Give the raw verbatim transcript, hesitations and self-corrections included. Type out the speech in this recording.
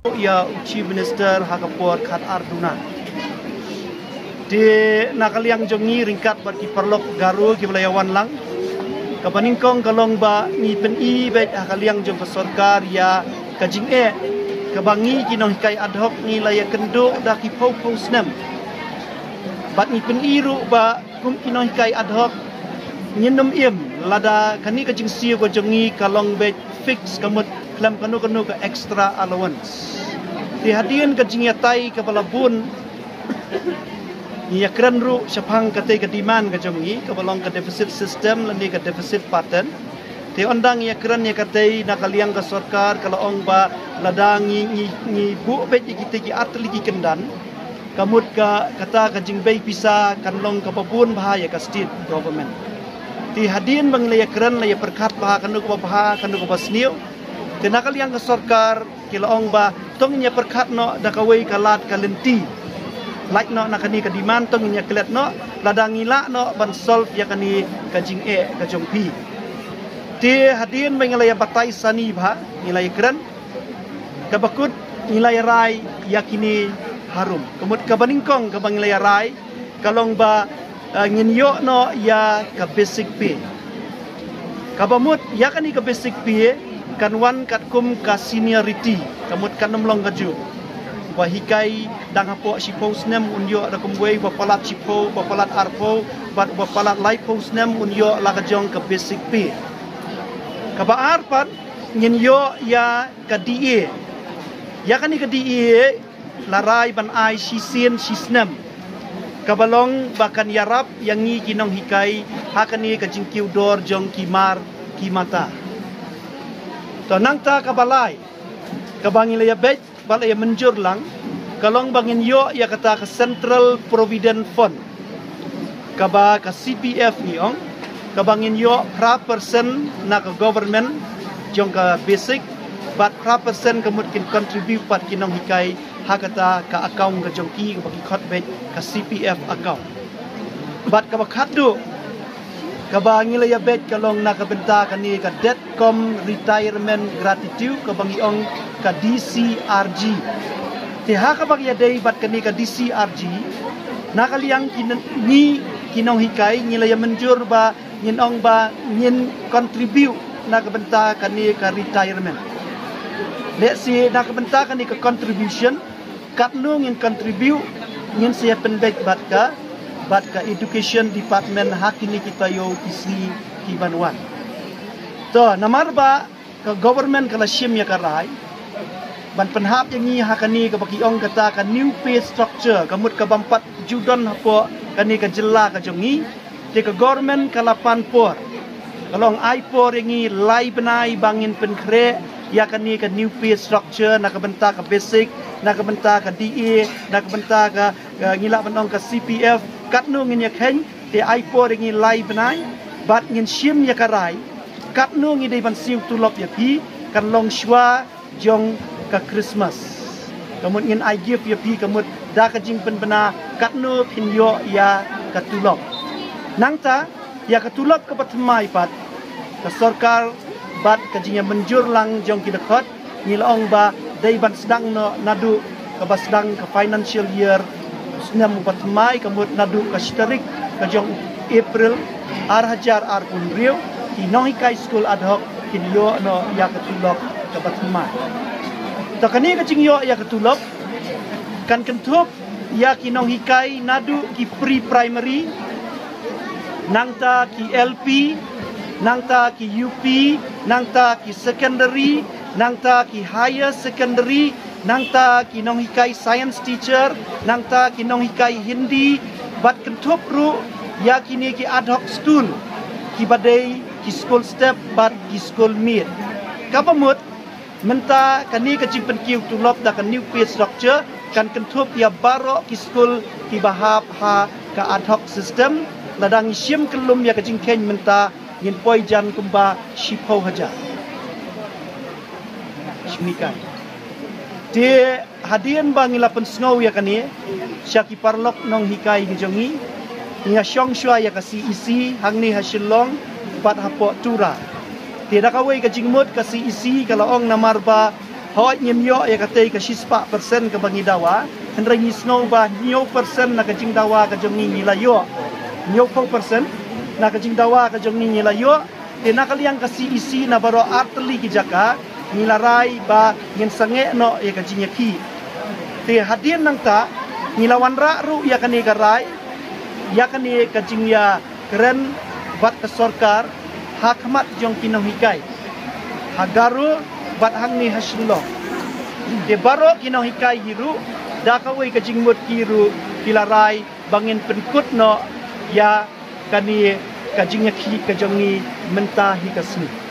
ïa u Chief Minister ha ka por khat ar duna. Te na ka liang jong ngi ryngkat bad ki paralok Garo kiba la ïa wan lang, kaba nyngkong ka long ba ngi pyni beit ha ka liang jong ka sorkar ïa ka jingeh kaba ngi ki nonghikai ad hoc ngi la ïa kynduh da ki phew phew snem. Bad ngi pyni ruh ba kum ki nonghikai ad hoc ngin ym im lada kane ka jingsiew ka jong ngi ka long beit fix, ka mut khlem kano kano ka extra allowance. Te hadien ka jingïatai kaba la bun, ngi ïakren ruh shaphang katei ka demand ka jong ngi kaba long ka deficit system lane ka deficit pattern. Te ynda ngi ïakren ïa katei, na ka liang ka sorkar ka la ong ba lada ngi, ngi, ngi buh beit ïa kitei ki artylli ki kyndon, ka mut ka, kata ka jingbei pisa kan long kaba bun bha ïa ka state government. Te hadien ba ngi la ïakren, la ïa pyrkhat bha kano kaba bha, kano kaba sniew, te na ka liang ka sorkar ki la ong ba to ngin ïa pyrkhat noh da kawei ka lad ka lynti. Lait noh na kane ka demand, to ngin ïa klet noh, lada ngi lah noh ban solve ïa kane ka jingeh ka jong phi. Te hadien ba ngi la ïa batai sani bha, ngi la ïakren, kaba kut ngi la ïa rai ïa kine harum. Ka mut kaba nyngkong kaba ngi la ïa rai ka long ba, eh, ngin ïoh noh ïa ka basic pay. Kaba mut ïa kane ka basic pay kan wan katkum ka seniority, ka mut kan ym long kajuh. Uba hikai dang hapoh shiphew snem un ïoh da kumwei, uba palat shiphew, uba palat arphew, bad uba palat laiphew snem un ïoh la ka jong ka basic pay. Kaba ar pat ngin ïoh ïa ka D A. Ïa kane ka D A la rai ban ai shisien shisnem, kaba long ba kan ïarap ïa ngi ki nonghikai ha kane ka jingkiew dor jong ki mar ki mata. To nangta kaba lai kaba ngi la ïa beit ba la ïa mynjur lang ka long ba ngin ïoh ïa kata ka Central Provident Fund, kaba ka C P F ngi ong, kaba ngin ïoh phra percent na ka government jong ka basic, bad phra percent ka mut kin contribute pat ki nonghikai ha kata ka account ka jong ki kaba ki khot beit ka C P F account. Bad kaba khatduh kaba ngi la ïa beit ka long na ka bynta kane ka debt cum retirement gratitude, kaba ngi ong ka D C R G. Te ha kaba ngi ïa dei bad kane ka D C R G, na ka liang ki n-, ngi ki nonghikai ngi la ïa mynjur ba ngin ong ba ngin contribute na ka bynta kane ka retirement. Let's say na ka bynta kane ka contribution, katno ngin contribute, ngin sa ïa pynbeit bad ka, bad ka education department ha kine ki taïew ki sngi ki ban wan. To namar ba ka government ka la shim ïa ka rai ban pynhap ïa ngi ha kane kaba ki ong kata ka new pay structure, ka mut ka bym pat ju don hapoh kane ka jylla ka jong ngi. Te ka government ka la pan por, ka long ai por ïa ngi lai bnai ba ngin pynkhreh ïa kane ka new pay structure na ka bynta ka basic, na ka bynta ka D A, na ka bynta ka, ka ngi lah ban ong ka C P F, katno ngin ïa kheiñ. Te ai por ïa ngi lai bnai bad ngin shim ïa ka rai katno ngi dei ban siew tulop ïa phi, kan long shuwa jong ka Christmas. Ka mut ngin ai gift ïa phi, ka mut da ka jingpynbna katno phin ïoh ïa ka tulop. Nangta ïa ka tulop kaba thymmai pat, ka sorkar bad ka jingïamynjur lang jong ki dkhot, ngi la ong ba dei ban sdang noh naduh kaba sdang ka financial year snem uba thymmai, ka mut naduh ka shi tarik ka jong April ar hajar arphew hynriew, ki nonghikai skul ad hoc kin ïoh noh ïa ka tulop kaba thymmai. To kane ka jingïoh ïa ka tulop kan kynthup ïa ki nonghikai naduh ki pre-primary, nangta ki L P, nangta ki U P, nangta ki secondary, nangta ki higher secondary, nangta ki nonghikai science teacher, nangta ki nonghikai Hindi, bad kynthup ruh ïa kine ki ad hoc school, kiba dei ki skul step bad ki skul miet. Kaba mut mynta kane ka jingpynkiew tulop da ka new pay structure kan kynthup ïa baroh ki skul kiba hap ha ka ad hoc system. Lada ngi shim kyllum ïa ka jingkheiñ mynta, ngin poi jan kumba shiphew hajar. Shim ngi kai. Te hadien ba ngi la pynsngew ïa kane sha ki paralok nonghikai ki jong ngi, ngi ïa shong shuwa ïa ka C E C hangne ha Shillong bad hapoh Tura. Te da kawei ka jingmut, ka C E C ka la ong namar ba Hooid, ngim ïoh ïa katei ka shispah persen kaba ngi dawa, hynrei ngi sngew ba hynñiew persen na ka jingdawa ka jong ngi ngi la ïoh. Hynñiewphew persen na ka jingdawa ka jong ngi ngi la ïoh. Te na ka liang ka C E C na baroh artylli ki jaka ngi la rai ba ngin sangeh noh ïa ka jingïakhih. Te hadien nangta ngi la wanrah ruh ïa kane ka rai, ïa kane ka jingïakren bad ka sorkar ha khmat jong ki nonghikai ha Garo bad hangne ha Shillong. Te baroh ki nonghikai hi ruh da kawei ka jingmut ki ruh ki la rai ba ngin pynkut noh ïa kane ka jingïakhih ka jong ngi mynta hi ka sngi.